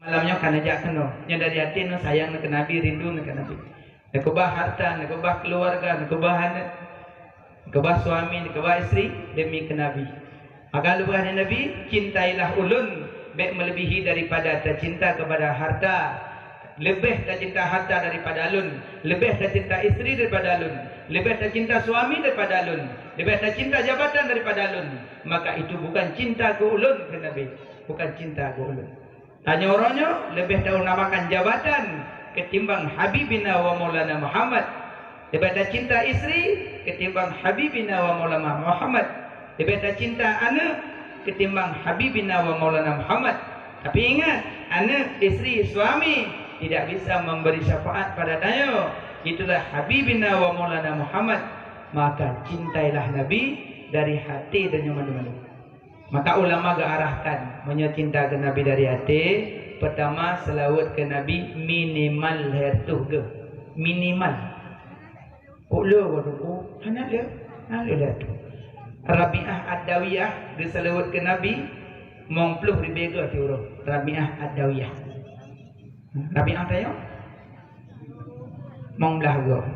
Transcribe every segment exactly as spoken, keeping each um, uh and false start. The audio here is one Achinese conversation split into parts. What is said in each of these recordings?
Malam nyoe ka neujak keunoe. Nyoe dari até neuh sayang neuh keu Nabi, rindu neuh keu Nabi. Neukeubah harta, neukeubah keuluwarga, neukeubah aneuk, neukeubah suami, neukeubah istri demi keu Nabi. Maka leuwah dari Nabi, "Cintailah ulôn bèk meuleubèhi daripada tacinta keupada harta. Leubeh tacinta harta daripada lôn, leubeh tacinta istri daripada lôn, leubeh tacinta suami daripada lôn, leubeh tacinta jabatan daripada lôn. Maka itu bukan cinta keu ulôn," kheun Nabi, "bukan cinta keu ulôn." Tanyoe uroe nyoe leubeh tautamakan jabatan ketimbang Habibina wa Maulana Muhammad. Leubeh tacinta istri ketimbang Habibina wa Maulana Muhammad. Leubeh tacinta aneuk ketimbang Habibina wa Maulana Muhammad. Tapi ingat, aneuk, istri, suami tidak bisa memberi syafaat pada tanyoe. Itulah Habibina wa Maulana Muhammad. Maka cintailah Nabi dari hati tanyoe mandum-mandum. Maka ulama geuarahkan, meunyoe cinta keu Nabi dari até, peutama seulaweuet keu Nabi minimal lhèe reutôh geuh. Minimal. Kok le waduh, hana le, hana le lhèe reutôh. Rabi'ah Ad-Dawiyah geuseulaweuet keu Nabi mong ploh ribèe geuh siuroe. Rabi'ah Ad-Dawiyah. Rabi'ah tanyoe? Mong blah goe.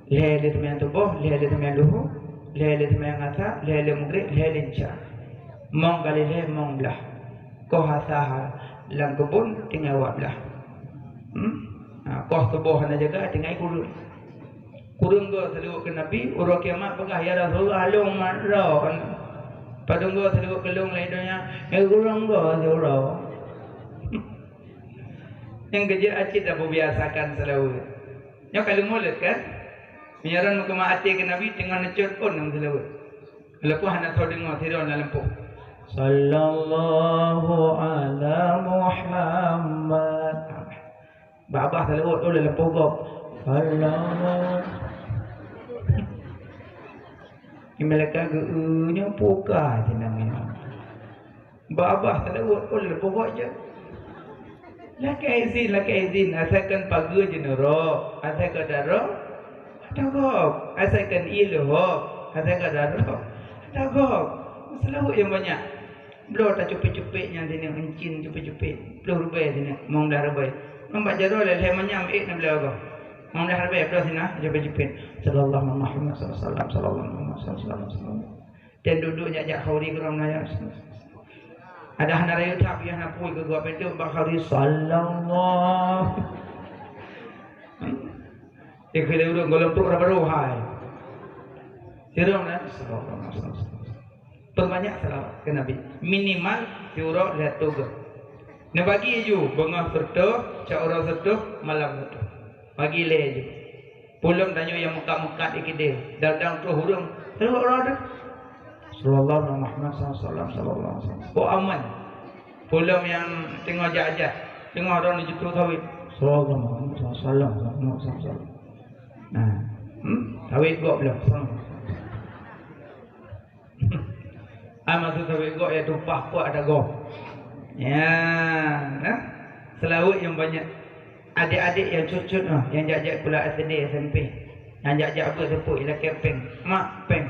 Lhèe lé seumayang suboh, lhèe lé seumayang luhô, lhèe lé seumayang asa, lhèe lé meugrib, lhèe lé isya. Mong kali lhèe, mong blah. Koh asa lam keubon tinggai wak blah. Hmm? Ha, koh suboh hana jaga, tinggai kureueng. Kureueng goe seulaweuet keu Nabi, uroe kiamat peugah, "Ya Rasulullah, lôn mat droe." Padum goe seulaweuet keu lôn lam donya, "Eh, kureueng goe siuroe." Nyang keujeuet cit tapeubiasakan seulaweuet. Nyoe ka lheueh mulod kan? Meunyoe droen meukeumah até keu Nabi teungoh neucot phon lam seulaweuet. Walaupun hana soe deungoe sidroe lam lampôh. Sallallahu ala Muhammad. Babah seulaweuet tu lam lampôh gob. Sallallahu. Ni malaikat geu-, nyoe puka je namanya. Babah seulaweuet pun leubeh gok je. Lakèe izin, lakèe izin, asai kon pageue jeuet nurok, asai kon darok, ata gob, asai kon ié leuhok, asai kon darok, ata gob. Seulaweuet nyang banyak. Bloe tacupet-cupet nyan sineuk, euncin cupet-cupet, ploh ribèe sineuk, limong blah ribèe. Ngon bak jaroe lhèe manyam ék na bloe gob. Limong blah ribèe bloe sineuk, cupet-cupet. Sallallahu alaihi Muhammad sallallahu alaihi wasallam, sallallahu alaihi Muhammad sallallahu alaihi wasallam. Dan duduk jak-jak khauri keudroe nyan. Ada hana rayeuk that, piah na pui keu gop itu bak khauri sallallahu. Dia kira ureueng golom tu raba rohai. Sirong na sallallahu alaihi wasallam. Perbanyak salawat ke Nabi. Minimal siuroe lhèe reutôh geuh. Neubagi ju, beungoh sireutôh, siuroe sireutôh, malam sireutôh. Bagi lé ju. Peulom tanyoe nyang meukat-meukat di keudè, dang-dang troh ureueng, seulaweuet uroe deuh. Sallallahu alaihi Muhammad sallallahu alaihi wasallam, sallallahu alaihi wasallam. Kok aman. Peulom nyang teungoh jak-jak, teungoh droeneuh jiteupeue sawét. Sallallahu alaihi wasallam, sallallahu alaihi wasallam. Nah, hmm? Sawét gok bloe. Ah, maksud sawét gok ya tumpah kuat ada gok. Ya, nah. Seulaweuet nyang banyak. Adék-adék nyang cut-cut noh, nyang jak-jak sikula S D, S M P. Nyang jak-jak beuet seupôt ilakèe péng. Mak, péng.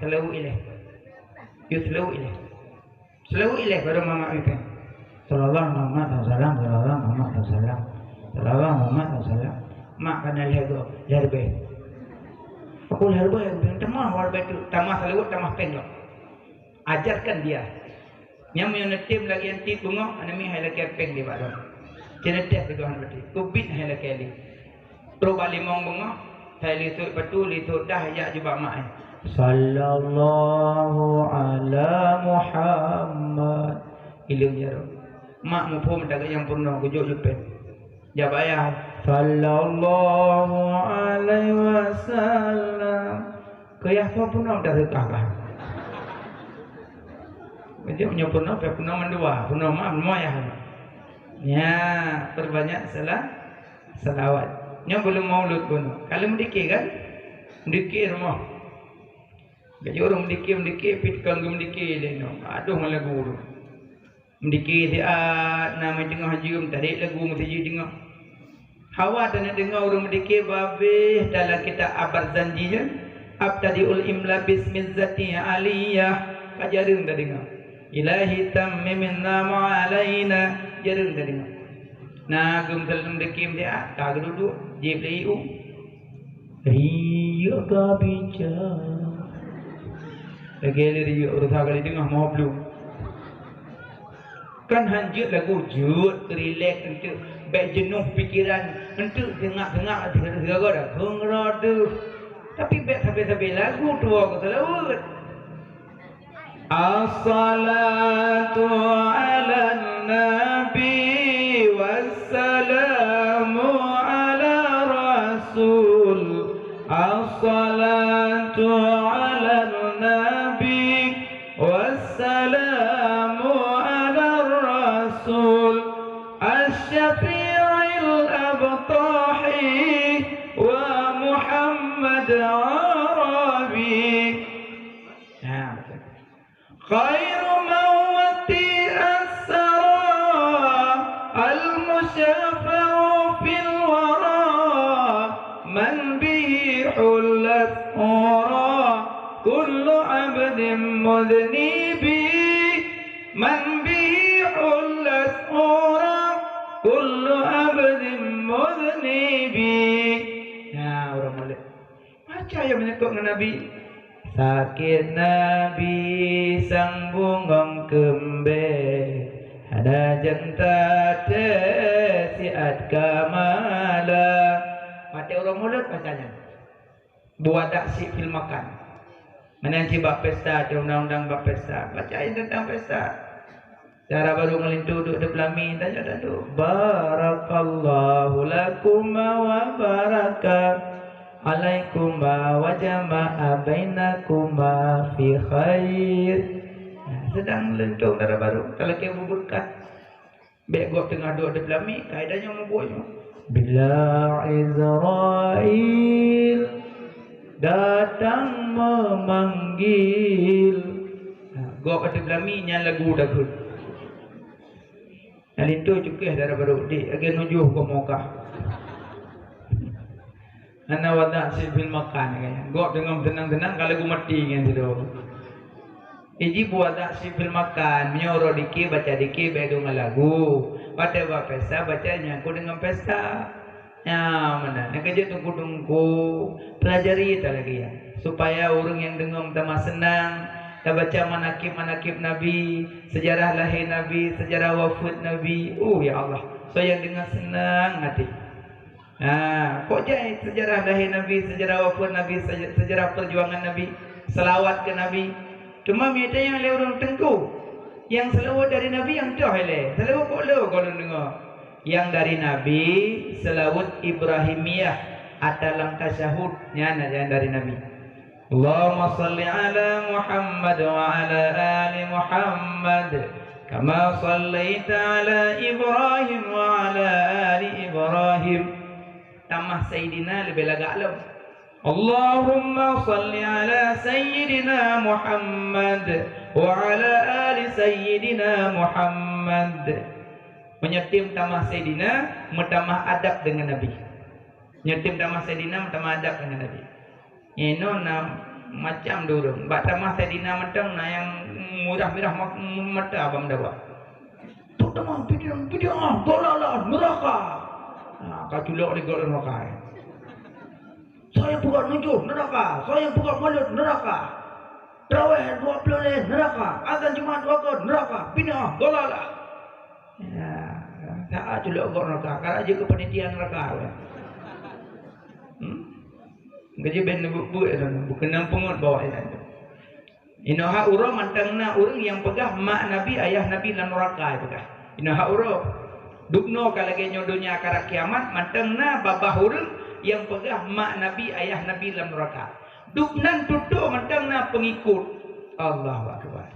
Seulaweuet ilèe. Yue seulaweuet ilèe. Seulaweuet ilèe baru mamak mi péng. Sallallahu Muhammad sallallahu, sallallahu Muhammad sallallahu. Sallallahu Muhammad sallallahu. Mak kana lhèe goe, lhèe ribèe. Aku lhèe ribèe, tamah lhèe ribèe tu, tamah seulaweuet, tamah péng lom. Ajarkan dia. Nyang meunyoe neutem lagèe nyan tiep beungoh, aneuk miet hai lakèe péng di bak droe. Ceuneuteh sigoe hana beutôi. Kubit hai lakèe lé. Trok bak limong beungoh, hai lisot patu, lisot dah jak jubak mak ai. Sallallahu ala Muhammad. Ileueng jaroe. Mak muphom taga nyang peurunoe geujok jupet. Jak bak ayah. Sallallahu alaihi wasallam. Keu yah soe peunoh dah seukah kah. Meunyoe peunoh, peunoh mandua, peunoh mak, peunoh ayah. Ya, perbanyak sela-, selawat. Nyoe buleuen Maulud pun. Kalau meudike kan? Meudike rumoh. Bagi ureueng meudike, meudike, pih tukang geumeudike lé nyoe. Adoh ngon lagu tu. Meudike siat na meuteungoh jeuem, tarék lagu meuseujid deungoe. Hawa taneuk deungoe ureueng meudike babeh dalam kitab Abarzanji nyan, "Abtadi'ul imla bismizzati aliyah." Ka jareueng tadeungoe. "Ilahi tammimin nama alaina." Jareueng tadeungoe. Na geumeuteuleueng deukém siat, ka geududuek, jieb lé ié u. Riyeuk ka bica. Lagèe lé riyeuk, urosa kali teungoh moh blueng. Kan han jeuet lagu, jeuet rilek eunteuk, bèk jeunoh pikeran eunteuk, seungap-seungap sigoe dah kheun reudeuh. Tapi bèk sabe-sabe lagu tuwoe keu seulaweuet. Assalatu 'alan nabi, wassalamu 'ala rasul. Assalatu 'alan nabi, wassalamu 'ala rasul. Asy-syafi'il abtahi wa Muhammad Arabi. Nah, betul. Khairu man wuti'as sara, al-musyafa'u fil wara, man bihi hullat ura, kullu abdin mudhnibi. Man bihi hullat ura, kullu abdin mudhnibi. Nah, ureueng molod. Baca nyang meunyeukok ngon Nabi. Sakét Nabi sang bungöng keumbée, hana jeuet tathée siat ka malam. Watée ureueng mulod baca nyan. Buwadak syiek fil makan. Meunan cit bak pesta, ada undang-undang bak pesta. Baca ayat tentang pesta. Dara barô ngon linto duek di peulami, tanyoe tanyoe. Barakallahu lakuma wa baraka alaikuma wa jama'a bainakuma fi khair. Nah, seudang linto dara barô, talakée bubur kan. Bék gob teungoh duek di peulami, kaidah nyoe mubuet nyoe. Bila Israel datang memanggil. Nah, gob di peulami nyan lagu takheun. Nyang linto cukéh dara barô, dik, lagée nujoh gob mokah. Hana wadak syiek fil makan, kan? Gob deungon tenang-tenang, ka lagu maté ngon sidroe. Iji buwadak syiek fil makan, meunyoe uroe dikée baca dikée bék deungon lagu. Watée bak pesta baca nyang ku deungon pesta. Nyan meunan, nyang keujeuet teungku-teungku, pelajari ta lagée nyan. Supaya ureueng nyang deungon tamah seunang, tabaca manakib-manakib Nabi, seujarah lahé Nabi, seujarah wafeuet Nabi. Oh, ya Allah, soe nyang deungon seunang até. Ha, kok jai seujarah lahé Nabi, seujarah wafeuet Nabi, seuj-, seujarah peujuangan Nabi, seulaweuet keu Nabi. Teuma meunyoe tanyong lé ureueng teungku, nyang seulaweuet dari Nabi nyang toh ilée. Seulaweuet kok le goh lôn deungoe. Nyang dari Nabi, seulaweuet Ibrahimiyah, ata lam tasyahud, nyan nyang dari Nabi. Allahumma shalli ala Muhammad wa ala ali Muhammad, kama shallaita ala Ibrahim wa ala ali Ibrahim. Tamah Sayyidina leubeh lagak lom. Allahumma shalli ala Sayyidina Muhammad wa ala ali Sayyidina Muhammad. Meunyoe tem tamah Sayyidina, meutamah adab deungon Nabi. Nyoe tem tamah Saidina meutamah adab ngon Nabi. Inoe na macam dua ureueng. Bak tamah Saidina mantong na nyang murah mirah ma-, mata bak meudawa. Tu tamah bid'ah, bid'ah, dolalah, neuraka. Ha, ka culok lé gob neuraka. Soe nyang peugah nujoh, neuraka. Soe nyang peugah mulod, neuraka. Traweh dua ploh lhèe, neuraka. Azan Jumat dua kon, neuraka. Bid'ah, dolalah. Ya, saat culok gob neuraka, ka jeuet keu panitia neuraka. Hmm? Gaji ben neubeuet-beuet, bukeunong peungeut bawah nyan. Inoe hak uroe mantong na ureueng nyang peugah mak Nabi, ayah Nabi lam neuraka, peugah. Inoe hak uroe. Dubnoe ka lagèe nyoe donya karab kiamat, mantong na babah ureueng nyang peugah mak Nabi, ayah Nabi lam neuraka. Dubnan tutoe mantong na peungikut. Allahu Akbar.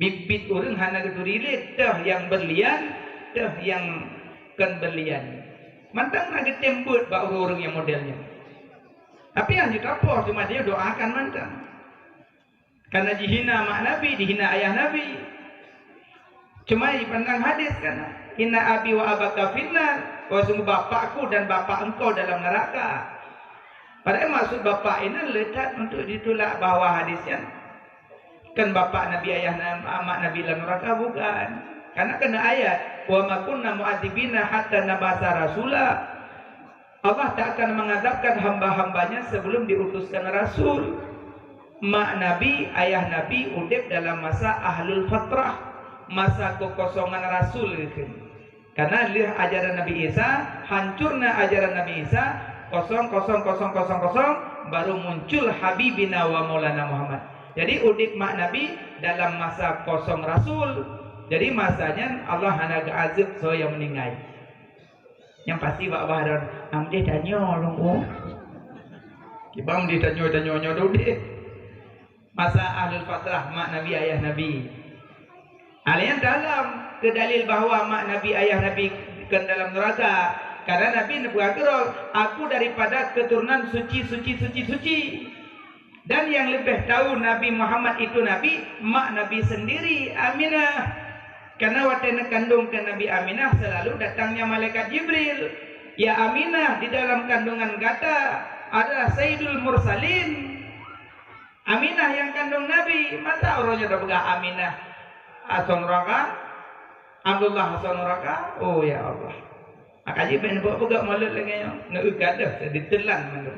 Biet-biet ureueng hana geuturi lé, teuh nyang berlian, teuh nyang kon berlian. Mantong na geutem beuet bak ureueng-ureueng nyang model nyan. Tapi nyang jeuet tapoh, cuma jidoakan mantong. Karena jihina mak Nabi, jihina ayah Nabi. Cuma jipandang hadis kan, "Inna abi wa abaka finnar," bahwa sungguh bapakku dan bapak engkau dalam neraka. Padahai maksud bapak ini le that untuk ditulak bahwa hadis nyan kan bapak Nabi, ayah na-, mak Nabi lam neuraka, bukan. Karena kena ayat, "Wa ma kunna mu'adzibina hatta nab'atsa rasula." Allah tak akan mengazabkan hamba-hambanya sebelum diutuskan rasul. Mak Nabi, ayah Nabi udeb dalam masa ahlul fatrah, masa kekosongan rasul gitu. Karena lheueh ajaran Nabi Isa, hancurnya ajaran Nabi Isa, kosong, kosong, kosong, kosong, kosong, baru muncul Habibina wa Maulana Muhammad. Jadi udeb mak Nabi dalam masa kosong rasul. Jadi masa nyan Allah hana geuazab soe nyang meuninggai. Nyang pasti bak bah don, amdeh tanyoe lôn ku. Kibang di tanyoe-tanyoe nyoe dudek. Masa ahlul fatrah, mak Nabi, ayah Nabi. Alian dalam ke dalil bahwa mak Nabi, ayah Nabi ke dalam neraka. Karena Nabi neupeugah keudroe, "Aku daripada keturunan suci, suci, suci, suci." Dan yang lebih tahu Nabi Muhammad itu Nabi, mak Nabi sendiri, Aminah. Karena watée neukandung ke Nabi Aminah selalu datangnya malaikat Jibril. Ya Aminah, di dalam kandungan gata adalah Sayyidul Mursalin. Aminah yang kandung Nabi, masa uroe nyoe tapeugah Aminah asoe nuraka, Abdullah asoe nuraka? Oh ya Allah. Maka jih ben buet peugah maulud lagée nyoe, neugadoh diteulan mandum.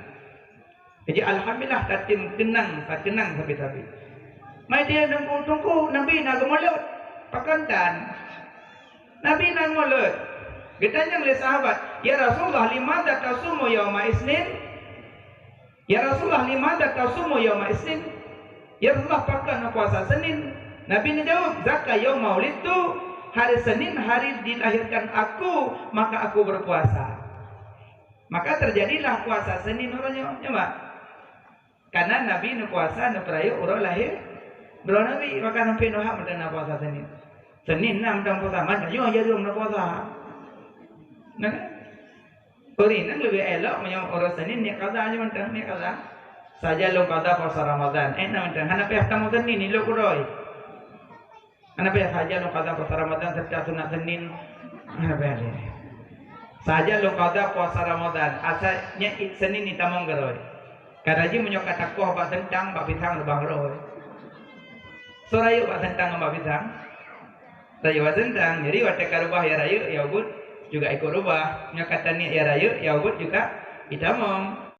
Jadi alhamdulillah tatim keunang, takeunang sabe-sabe. Mai dia nunggu-tunggu Nabi na geumulud, pakon tan? Nabi na geumulud. Geutanyong lé sahabat, "Ya Rasulullah, limadza tasumu yauma isnin?" "Ya Rasulullah, limadza tasumu yauma isnin?" "Ya Rasulullah, pakon puasa Senin?" Nabi neujaweueb, "Zaka yauma wulidtu, hari Senin hari dilahirkan aku, maka aku berpuasa." Maka terjadilah puasa Senin uroe nyoe, nyoe, Mak. Karena Nabi neupuasa neupeurayeuk uroe lahé droe Nabi, maka sampai neuhak meuteuna puasa Senin. Senin na meuteuna puasa, man tanyoe jaroe meuteuna puasa. Nah, ureueng inong leubeh elok meunyoe uroe Senin niet qada nyoe mantong, niet qada. Saja lôn qada puasa Ramadan, eh na mantong, hana payah tamong Senin ilok keudroe. Hana payah saja lôn qada puasa Ramadan serta sunat Senin. Hana payah lé. Saja lôn qada puasa Ramadan, asai nyan Senin itamong keudroe. Ka rajin meunyoe ka takoh bak seuntang, bak pisang reubah keudroe. Soe rayeuk bak seuntang ngon bak pisang? Rayeuk bak seuntang. Jadi watée ka reubah ya rayeuk, ya ubit juga ikot reubah. Nyoe ka taniet ya rayeuk, ya ubit juga itamong.